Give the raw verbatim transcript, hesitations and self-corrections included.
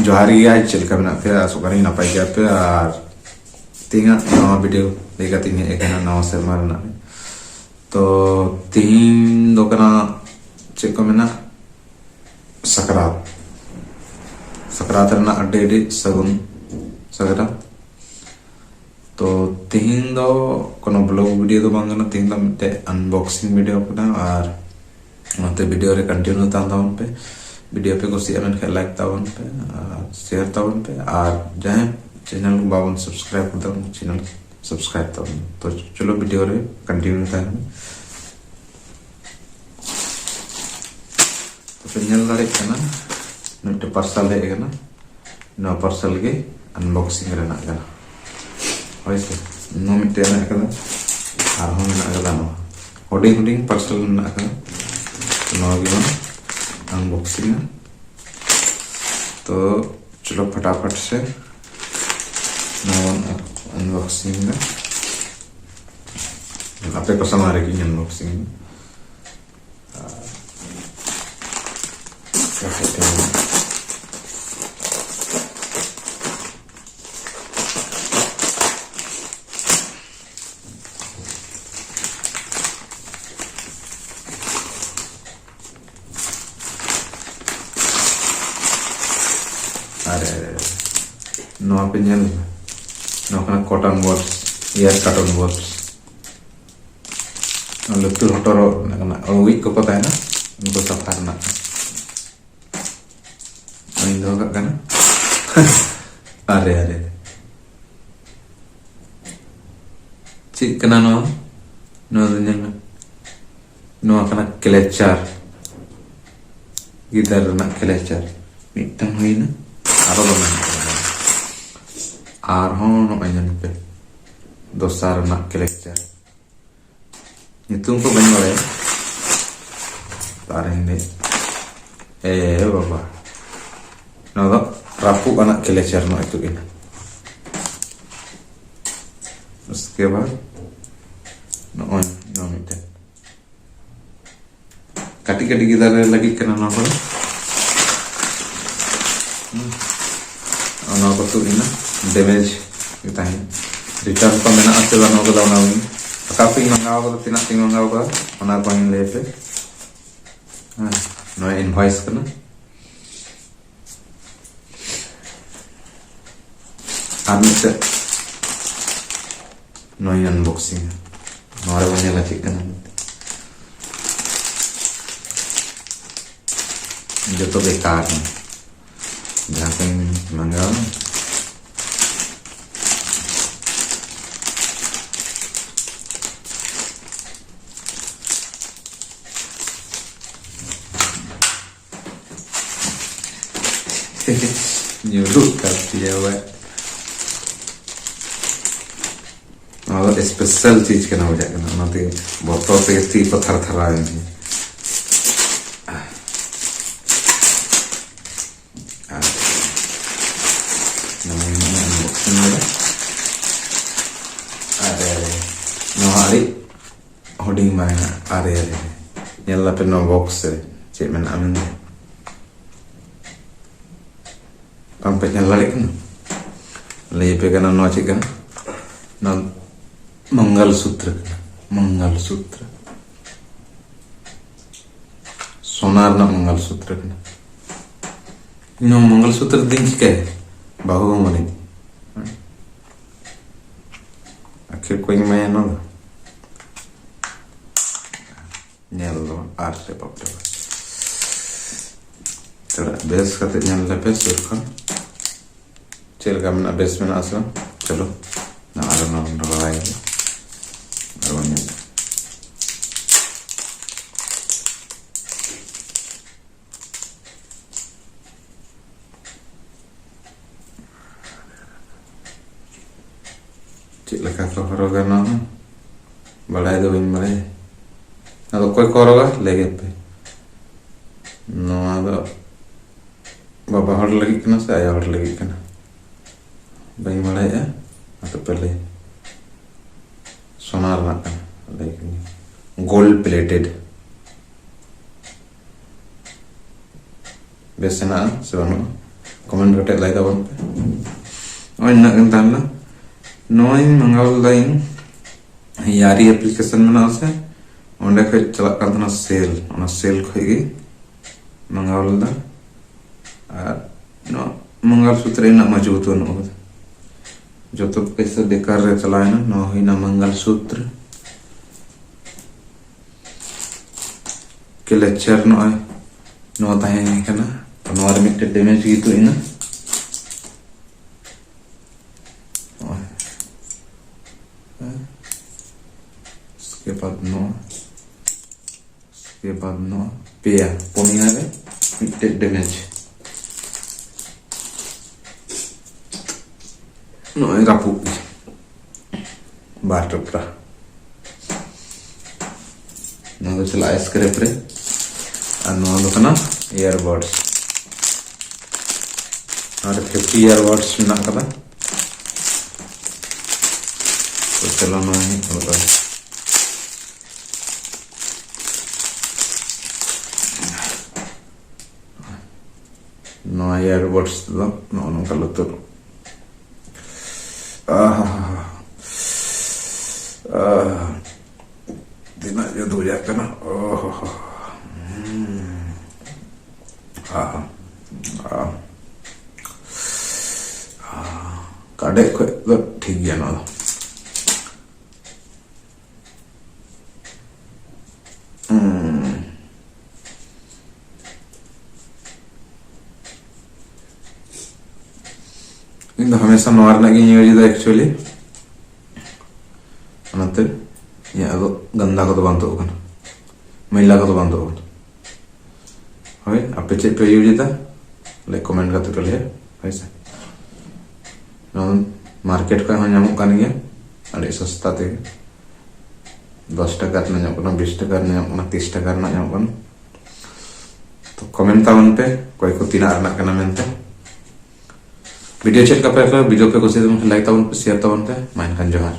ᱡᱚᱦᱟᱨ ᱜᱮ guys, ᱪᱮᱫ ᱞᱮᱠᱟ ᱢᱮᱱᱟᱜ ᱯᱮᱭᱟ? ᱟᱥᱚᱜ ᱠᱟᱹᱱᱟᱹᱧ ᱱᱟᱯᱟᱭ ᱜᱮᱭᱟ ᱯᱮ᱾ ᱟᱨ ᱛᱮᱦᱮᱧᱟᱜ ᱱᱟᱣᱟ ᱵᱷᱤᱰᱤᱭᱳ ᱞᱟᱹᱭ ᱠᱟᱛᱮᱧ ᱦᱮᱡ ᱟᱠᱟᱱᱟ ᱱᱟᱣᱟ ᱥᱮᱨᱢᱟ ᱨᱮᱱᱟᱜ᱾ ᱛᱚ ᱛᱮᱦᱮᱧ ᱫᱚ ᱠᱟᱱᱟ, ᱪᱮᱫ ᱠᱚ ᱢᱮᱱᱟ, ᱥᱟᱠᱨᱟᱛ᱾ ᱥᱟᱠᱨᱟᱛ ᱨᱮᱱᱟᱜ ᱟᱹᱰᱤ ᱟᱹᱰᱤ ᱥᱟᱹᱜᱩᱱ ᱥᱟᱠᱨᱟᱛ᱾ ᱛᱚ ᱛᱮᱦᱮᱧ ᱫᱚ ᱠᱳᱱᱳ ᱵᱞᱚᱜ ᱵᱷᱤᱰᱤᱭᱳ ᱫᱚ ᱵᱟᱝ ᱠᱟᱱᱟ, ᱛᱮᱦᱮᱧ ᱫᱚ ᱢᱤᱫᱴᱮᱡ ᱟᱱᱵᱚᱠᱥᱤᱝ ᱵᱷᱤᱰᱤᱭᱳ ᱠᱟᱱᱟ᱾ ᱟᱨ ᱚᱱᱟᱛᱮ ᱵᱷᱤᱰᱤᱭᱳ ᱨᱮ ᱠᱚᱱᱴᱤᱱᱤᱭᱩ ᱛᱟᱦᱮᱱ ᱛᱟᱵᱚᱱ ᱯᱮ᱾ ᱵᱷᱤᱰᱤᱭᱳ ᱯᱮ ᱠᱩᱥᱤᱭᱟᱜᱼᱟ ᱢᱮᱱᱠᱷᱟᱱ ᱞᱟᱭᱤᱠ ᱛᱟᱵᱚᱱ ᱯᱮ, ᱟᱨ ᱥᱮᱭᱟᱨ ᱛᱟᱵᱚᱱ ᱯᱮ, ᱟᱨ ᱡᱟᱦᱟᱸᱭ ᱪᱮᱱᱮᱞ ᱵᱟᱵᱚᱱ ᱥᱟᱵᱥᱠᱨᱟᱭᱤᱵ ᱠᱟᱫᱟ ᱩᱱᱠᱩ ᱪᱮᱱᱮᱞ ᱥᱟᱵᱥᱠᱨᱟᱭᱤᱵ ᱛᱟᱵᱚᱱ᱾ ᱛᱚ ᱪᱚᱞᱚ ᱵᱷᱤᱰᱤᱭᱳ ᱨᱮ ᱠᱚᱱᱴᱤᱱᱤᱭᱩ ᱛᱟᱦᱮᱱ ᱢᱮ᱾ ᱛᱚ ᱯᱮ ᱧᱮᱞ ᱫᱟᱲᱮᱭᱟᱜ ᱠᱟᱱᱟ, ᱢᱤᱫᱴᱮᱱ ᱯᱟᱨᱥᱟᱞ ᱦᱮᱡ ᱟᱠᱟᱱᱟ᱾ ᱱᱚᱣᱟ ᱯᱟᱨᱥᱟᱞ ᱜᱮ ᱟᱱᱵᱚᱠᱥᱤᱝ ᱨᱮᱱᱟᱜ ᱠᱟᱱᱟ᱾ ᱦᱳᱭ ᱥᱮ, ᱱᱚᱣᱟ ᱢᱤᱫᱴᱮᱱ ᱢᱮᱱᱟᱜ ᱟᱠᱟᱫᱟ, ᱟᱨᱦᱚᱸ ᱢᱮᱱᱟᱜ ᱟᱠᱟᱫᱟ ᱱᱚᱣᱟ ᱦᱩᱰᱤᱧ ᱦᱩᱰᱤᱧ ᱯᱟᱨᱥᱟᱞ ᱢᱮᱱᱟᱜ ᱟᱠᱟᱫᱟ᱾ ᱛᱚ ᱱᱚᱣᱟ ᱜᱮᱵᱚᱱ ᱟᱱᱵᱚᱠᱥᱤᱝᱟ᱾ ᱛᱚ ᱪᱚᱞᱚ ᱯᱷᱟᱴᱟᱯᱷᱟᱴ ᱥᱮ ᱱᱚᱣᱟ ᱵᱚᱱ ᱟᱱᱵᱚᱠᱥᱤᱝ ᱮᱫᱟ᱾ ᱟᱯᱮ ᱠᱚ ᱥᱟᱢᱟᱝ ᱨᱮᱜᱮᱧ ᱟᱱᱵᱚᱠᱥᱤᱝ ᱮᱫᱟ᱾ ᱟᱨᱮ, ᱟᱨᱮ, ᱟᱨᱮ᱾ ᱱᱚᱣᱟ ᱯᱮ ᱧᱮᱞ ᱮᱫᱟ? ᱱᱚᱣᱟ ᱠᱟᱱᱟ cotton buds, ear cotton buds᱾ ᱞᱩᱛᱩᱨ ᱦᱚᱴᱚᱨᱚᱜ ᱨᱮᱱᱟᱜ ᱠᱟᱱᱟ, ᱩᱭᱤᱡ ᱠᱚᱠᱚ ᱛᱟᱦᱮᱱᱟ, ᱩᱱᱠᱩ ᱥᱟᱯᱷᱟ ᱨᱮᱱᱟᱜ᱾ ᱤᱧ ᱫᱚᱦᱚ ᱠᱟᱜ ᱠᱟᱱᱟ᱾ ᱟᱨᱮ, ᱟᱨᱮ᱾ ᱪᱮᱫ ᱠᱟᱱᱟ ᱱᱚᱣᱟ? ᱱᱚᱣᱟ ᱫᱚ ᱧᱮᱞ ᱢᱮ᱾ ᱱᱚᱣᱟ ᱠᱟᱱᱟ ᱠᱞᱮᱪᱟᱨ᱾ ᱜᱤᱫᱟᱹᱨ ᱨᱮᱱᱟᱜ ᱠᱞᱮᱪᱟᱨ᱾ ᱢᱤᱫᱴᱟᱝ ᱦᱩᱭᱱᱟ᱾ ᱟᱨᱚ ᱫᱚ ᱢᱮᱱᱟᱜ ᱠᱟᱫᱟ᱾ ᱟᱨᱦᱚᱸ ᱱᱚᱜᱼᱚᱭ ᱧᱮᱞ ᱯᱮ᱾ ᱫᱚᱥᱟᱨ ᱨᱮᱱᱟᱜ ᱠᱞᱮᱪᱟᱨ᱾ ᱧᱩᱛᱩᱢ ᱠᱚ ᱵᱟᱹᱧ ᱵᱟᱲᱟᱭᱟ᱾ ᱟᱨ ᱦᱤᱱᱫᱤ᱾ ᱮ ᱵᱟᱵᱟ᱾ ᱱᱚᱣᱟ ᱫᱚ ᱨᱟᱹᱯᱩᱫ ᱟᱱᱟᱜ ᱠᱞᱮᱪᱟᱨ ᱱᱚᱜᱼᱚᱭ ᱛᱩᱫ ᱮᱱᱟ᱾ ᱩᱥᱠᱮ ᱵᱟᱫ ᱱᱚᱜᱼᱚᱭ ᱱᱚᱣᱟ ᱢᱤᱫᱴᱮᱱ᱾ ᱠᱟᱹᱴᱤᱡ ᱠᱟᱹᱴᱤᱡ ᱜᱤᱫᱽᱨᱟᱹ ᱞᱟᱹᱜᱤᱫ ᱠᱟᱱᱟ ᱱᱚᱣᱟ ᱠᱚᱫᱚ᱾ ᱚᱱᱟ ᱠᱚ ᱛᱩᱫ ᱮᱱᱟ, ᱰᱮᱢᱮᱡᱽ ᱜᱮ ᱛᱟᱦᱮᱸ᱾ ᱨᱤᱴᱟᱨᱱ ᱠᱚ ᱢᱮᱱᱟᱜᱼᱟ ᱥᱮ ᱵᱟᱹᱱᱩᱜ ᱟᱠᱟᱫᱟ, ᱚᱱᱟ ᱚᱠᱟ ᱠᱚᱧ ᱢᱟᱸᱜᱟᱣ ᱠᱟᱫᱟ, ᱛᱤᱱᱟᱹᱜ ᱛᱤᱧ ᱢᱟᱸᱜᱟᱣ ᱠᱟᱫᱟ, ᱚᱱᱟ ᱠᱚᱧ ᱞᱟᱹᱭ ᱯᱮ᱾ ᱦᱮᱸ, ᱱᱚᱣᱟ ᱤᱱᱵᱷᱚᱭᱮᱥ ᱠᱟᱱᱟ᱾ ᱟᱨ ᱢᱤᱫᱴᱮᱡ ᱱᱚᱣᱟᱧ ᱟᱱᱵᱚᱠᱥᱤᱝᱟ᱾ ᱱᱚᱣᱟ ᱨᱮᱵᱚᱱ ᱧᱮᱞᱟ ᱪᱮᱫ ᱠᱟᱱᱟ᱾ ᱡᱚᱛᱚ ᱵᱮᱠᱟᱨ ᱮᱱᱟ᱾ ᱡᱟᱦᱟᱸ ᱠᱚᱧ ᱢᱟᱸᱜᱟᱣᱟ᱾ ᱧᱩᱨᱩᱜ ᱠᱟᱱ ᱛᱤᱧᱟ ᱵᱟᱝ᱾ ᱱᱚᱣᱟ ᱫᱚ ᱥᱯᱮᱥᱟᱞ ᱪᱤᱡᱽ ᱠᱟᱱᱟ, ᱵᱩᱡᱷᱟᱹᱜ ᱠᱟᱱᱟ, ᱚᱱᱟᱛᱮ ᱵᱚᱛᱚᱨ ᱛᱮᱜᱮ ᱛᱤ ᱠᱚ ᱛᱷᱟᱨ ᱛᱷᱟᱨᱟᱣ ᱮᱱ ᱛᱤᱧᱟ᱾ ᱟᱨ ᱱᱚᱣᱟ ᱢᱮᱱᱟᱜᱼᱟ unboxing ᱨᱮ᱾ ᱟᱨᱮ, ᱟᱨᱮ, ᱱᱚᱣᱟ ᱟᱹᱰᱤ ᱦᱩᱰᱤᱧ ᱢᱟᱨᱟᱝ ᱟᱜ, ᱟᱨᱮ, ᱟᱨᱮ, ᱟᱨᱮ᱾ ᱧᱮᱞ ᱫᱟᱯᱮ ᱱᱚᱣᱟ ᱵᱚᱠᱥ ᱨᱮ ᱪᱮᱫ ᱢᱮᱱᱟᱜᱼᱟ ᱢᱮᱱᱛᱮ? ᱵᱟᱝ ᱯᱮ ᱧᱮᱞ ᱫᱟᱲᱮᱭᱟᱜ ᱠᱟᱱᱟ? ᱞᱟᱹᱭ ᱟᱯᱮ ᱠᱟᱱᱟ ᱱᱚᱣᱟ ᱪᱮᱫ ᱠᱟᱱᱟ? ᱱᱚᱣᱟ ᱢᱚᱝᱜᱚᱞ ᱥᱩᱛᱨᱚ ᱠᱟᱱᱟ, ᱢᱚᱝᱜᱚᱞ ᱥᱩᱛᱨᱚ᱾ ᱥᱳᱱᱟ ᱨᱮᱱᱟᱜ ᱢᱚᱝᱜᱚᱞ ᱥᱩᱛᱨᱚ ᱠᱟᱱᱟ᱾ ᱤᱧ ᱦᱚᱸ ᱢᱚᱝᱜᱚᱞ ᱥᱩᱛᱨᱚ ᱫᱚᱧ ᱪᱤᱠᱟᱹᱭᱟ? ᱵᱟᱹᱦᱩ ᱦᱚᱸ ᱢᱟᱱᱮ ᱟᱹᱠᱷᱤᱨ ᱠᱚᱧ ᱮᱢᱟᱭᱟ ᱱᱚᱣᱟ ᱫᱚ᱾ ᱧᱮᱞ ᱫᱚ ᱟᱨ ᱥᱮ ᱵᱟᱯ ᱨᱮ ᱵᱟᱯ᱾ ᱛᱷᱚᱲᱟ ᱵᱮᱥ ᱠᱟᱛᱮ ᱧᱮᱞ ᱞᱮᱯᱮ ᱥᱩᱨ ᱠᱷᱚᱱ᱾ ᱪᱮᱫ ᱞᱮᱠᱟ ᱢᱮᱱᱟᱜᱼᱟ, ᱵᱮᱥ ᱢᱮᱱᱟᱜᱼᱟ ᱥᱮ ᱵᱟᱝ? ᱪᱚᱞᱚ, ᱱᱚᱣᱟ ᱟᱨ ᱱᱚᱣᱟ ᱵᱚᱱ ᱞᱟᱜᱟᱣ ᱮᱫᱟ᱾ ᱟᱨ ᱵᱚᱱ ᱧᱮᱞᱟ᱾ ᱪᱮᱫ ᱞᱮᱠᱟ ᱠᱚ ᱦᱚᱨᱚᱜᱟ ᱱᱚᱣᱟ ᱦᱚᱸ? ᱵᱟᱲᱟᱭ ᱫᱚ ᱵᱟᱹᱧ ᱵᱟᱲᱟᱭᱟ᱾ ᱟᱫᱚ ᱚᱠᱚᱭ ᱠᱚ ᱦᱚᱨᱚᱜᱟ? ᱞᱟᱹᱭ ᱯᱮ᱾ ᱱᱚᱣᱟ ᱫᱚ ᱵᱟᱵᱟ ᱦᱚᱲ ᱞᱟᱹᱜᱤᱫ ᱠᱟᱱᱟ ᱥᱮ ᱟᱭᱳ ᱦᱚᱲ ᱞᱟᱹᱜᱤᱫ ᱠᱟᱱᱟ? ᱵᱟᱹᱧ ᱵᱟᱲᱟᱭᱮᱜᱼᱟ᱾ ᱟᱫᱚ ᱯᱮ ᱞᱟᱹᱭ᱾ ᱥᱳᱱᱟ ᱨᱮᱱᱟᱜ ᱠᱟᱱᱟ, ᱞᱟᱹᱭ ᱠᱟᱹᱧ᱾ ᱜᱳᱞᱰ ᱯᱞᱮᱴᱮᱰ᱾ ᱵᱮᱥ ᱦᱮᱱᱟᱜᱼᱟ ᱥᱮ ᱵᱟᱹᱱᱩᱜᱼᱟ? ᱠᱚᱢᱮᱱᱴ ᱠᱟᱛᱮ ᱞᱟᱹᱭ ᱛᱟᱵᱚᱱ ᱯᱮ᱾ ᱱᱚᱜᱼᱚᱭ ᱱᱤᱱᱟᱹᱜ ᱜᱟᱱ ᱛᱟᱦᱮᱸ ᱞᱮᱱᱟ᱾ ᱱᱚᱣᱟᱧ ᱢᱟᱸᱜᱟᱣ ᱞᱮᱫᱟ ᱤᱧ, ᱭᱟᱨᱤ ᱮᱯᱞᱤᱠᱮᱥᱚᱱ ᱢᱮᱱᱟᱜᱼᱟ ᱥᱮ, ᱚᱸᱰᱮ ᱠᱷᱚᱡ ᱪᱟᱞᱟᱜ ᱠᱟᱱ ᱛᱟᱦᱮᱱᱟ ᱥᱮᱞ, ᱚᱱᱟ ᱥᱮᱞ ᱠᱷᱚᱡ ᱜᱮ ᱢᱟᱸᱜᱟᱣ ᱞᱮᱫᱟ᱾ ᱟᱨ ᱱᱚᱣᱟ ᱢᱚᱝᱜᱚᱞ ᱥᱩᱛᱨᱚ ᱨᱮᱱᱟᱜ ᱢᱚᱡᱽᱵᱩᱛ ᱵᱟᱹᱱᱩᱜ ᱟᱠᱟᱫᱟ, ᱡᱚᱛᱚ ᱯᱚᱭᱥᱟ ᱵᱮᱠᱟᱨ ᱨᱮ ᱪᱟᱞᱟᱣᱮᱱᱟ᱾ ᱱᱚᱣᱟ ᱦᱩᱭᱱᱟ ᱢᱚᱝᱜᱚᱞ ᱥᱩᱛᱨᱚ᱾ ᱠᱞᱮᱪᱟᱨ ᱱᱚᱜᱼᱚᱭ ᱱᱚᱣᱟ ᱛᱟᱦᱮᱸ ᱠᱟᱱᱟ, ᱱᱚᱣᱟ ᱨᱮ ᱢᱤᱫᱴᱮᱡ ᱰᱮᱢᱮᱡᱽ ᱜᱮ ᱛᱩᱫ ᱮᱱᱟ᱾ ᱱᱚᱜᱼᱚᱭ᱾ ᱦᱮᱸ᱾ ᱩᱥᱠᱮ ᱵᱟᱫ ᱱᱚᱣᱟ, ᱩᱥᱠᱮ ᱵᱟᱫ ᱱᱚᱣᱟ ᱯᱮᱭᱟ, ᱯᱩᱱᱭᱟ ᱨᱮ ᱢᱤᱫᱴᱮᱡ ᱰᱮᱢᱮᱡᱽ᱾ ᱱᱚᱜᱼᱚᱭ ᱨᱟᱹᱯᱩᱫ᱾ ᱵᱟᱨ ᱴᱩᱠᱨᱟ᱾ ᱱᱚᱣᱟ ᱫᱚ ᱪᱟᱞᱟᱜᱼᱟ ᱥᱠᱨᱮᱯ ᱨᱮ᱾ ᱟᱨ ᱱᱚᱣᱟ ᱫᱚ ᱠᱟᱱᱟ ᱤᱭᱟᱨᱵᱟᱰᱥ᱾ ᱟᱨ ᱯᱷᱤᱯᱴᱤ ᱤᱭᱟᱨᱵᱟᱰᱥ ᱢᱮᱱᱟᱜ ᱠᱟᱫᱟ᱾ ᱛᱚ ᱪᱚᱞᱚ ᱱᱚᱣᱟ ᱦᱮᱡ ᱜᱚᱫᱚᱜᱼᱟ᱾ ᱱᱚᱣᱟ ᱤᱭᱟᱨᱵᱟᱰᱥ ᱫᱚ ᱱᱚᱜᱼᱚ ᱱᱚᱝᱠᱟ ᱞᱩᱛᱩᱨ᱾ ᱟᱦᱟ᱾ ᱟᱦᱟ᱾ ᱛᱤᱱᱟᱹᱜ ᱡᱳᱨ ᱵᱩᱡᱷᱟᱹᱜ ᱠᱟᱱᱟ᱾ ᱚᱦᱚ᱾ ᱦᱩᱸ᱾ ᱟᱦᱟ᱾ ᱟᱦᱟ᱾ ᱠᱟᱰᱮᱡ ᱠᱷᱚᱡ ᱫᱚ ᱴᱷᱤᱠ ᱜᱮᱭᱟ ᱱᱚᱣᱟ ᱫᱚ᱾ ᱦᱩᱸ᱾ ᱤᱧ ᱫᱚ ᱦᱟᱢᱮᱥᱟ ᱱᱚᱣᱟ ᱨᱮᱱᱟᱜ ᱜᱤᱧ ᱤᱭᱩᱡᱽ ᱮᱫᱟ actually, ᱚᱱᱟᱛᱮ ᱤᱧᱟᱹᱜ ᱫᱚ ᱜᱟᱱᱫᱟ ᱠᱚᱫᱚ ᱵᱟᱝ ᱛᱩᱫ ᱟᱠᱟᱱᱟ, ᱢᱟᱹᱭᱞᱟ ᱠᱚᱫᱚ ᱵᱟᱝ ᱛᱩᱫ ᱟᱠᱟᱱᱟ᱾ ᱦᱳᱭ, ᱟᱯᱮ ᱪᱮᱫ ᱯᱮ ᱤᱭᱩᱡᱽ ᱮᱫᱟ? ᱞᱟᱹᱭ, ᱠᱚᱢᱮᱱᱴ ᱠᱟᱛᱮ ᱯᱮ ᱞᱟᱹᱭᱟ᱾ ᱦᱳᱭ ᱥᱮ, ᱱᱚᱣᱟ ᱢᱟᱨᱠᱮᱴ ᱠᱷᱚᱱ ᱦᱚᱸ ᱧᱟᱢᱚᱜ ᱠᱟᱱ ᱜᱮᱭᱟ ᱟᱹᱰᱤ ᱥᱚᱥᱛᱟ ᱛᱮᱜᱮ᱾ ᱫᱚᱥ ᱴᱟᱠᱟ ᱨᱮᱱᱟᱜ ᱧᱟᱢᱚᱜ ᱠᱟᱱᱟ, ᱵᱤᱥ ᱴᱟᱠᱟ ᱨᱮᱱᱟᱜ ᱧᱟᱢᱚᱜ ᱠᱟᱱᱟ, ᱛᱤᱥ ᱴᱟᱠᱟ ᱨᱮᱱᱟᱜ ᱧᱟᱢᱚᱜ ᱠᱟᱱᱟ᱾ ᱛᱚ ᱠᱚᱢᱮᱱᱴ ᱛᱟᱵᱚᱱ ᱯᱮ ᱚᱠᱚᱭ ᱠᱚ ᱛᱤᱱᱟᱹᱜ ᱨᱮᱱᱟᱜ ᱠᱟᱱᱟ ᱢᱮᱱᱛᱮ᱾ ᱵᱷᱤᱰᱤᱭᱳ ᱪᱮᱫ ᱞᱮᱠᱟ ᱯᱮ ᱟᱹᱭᱠᱟᱹᱣᱟ? ᱵᱷᱤᱰᱤᱭᱳ ᱯᱮ ᱠᱩᱥᱤᱭᱟᱜ ᱛᱟᱵᱚᱱ ᱠᱷᱟᱱ ᱞᱟᱭᱤᱠ ᱛᱟᱵᱚᱱ ᱯᱮ, ᱥᱮᱭᱟᱨ ᱛᱟᱵᱚᱱ ᱯᱮ᱾ ᱢᱟ ᱮᱱᱠᱷᱟᱱ ᱡᱚᱦᱟᱨ᱾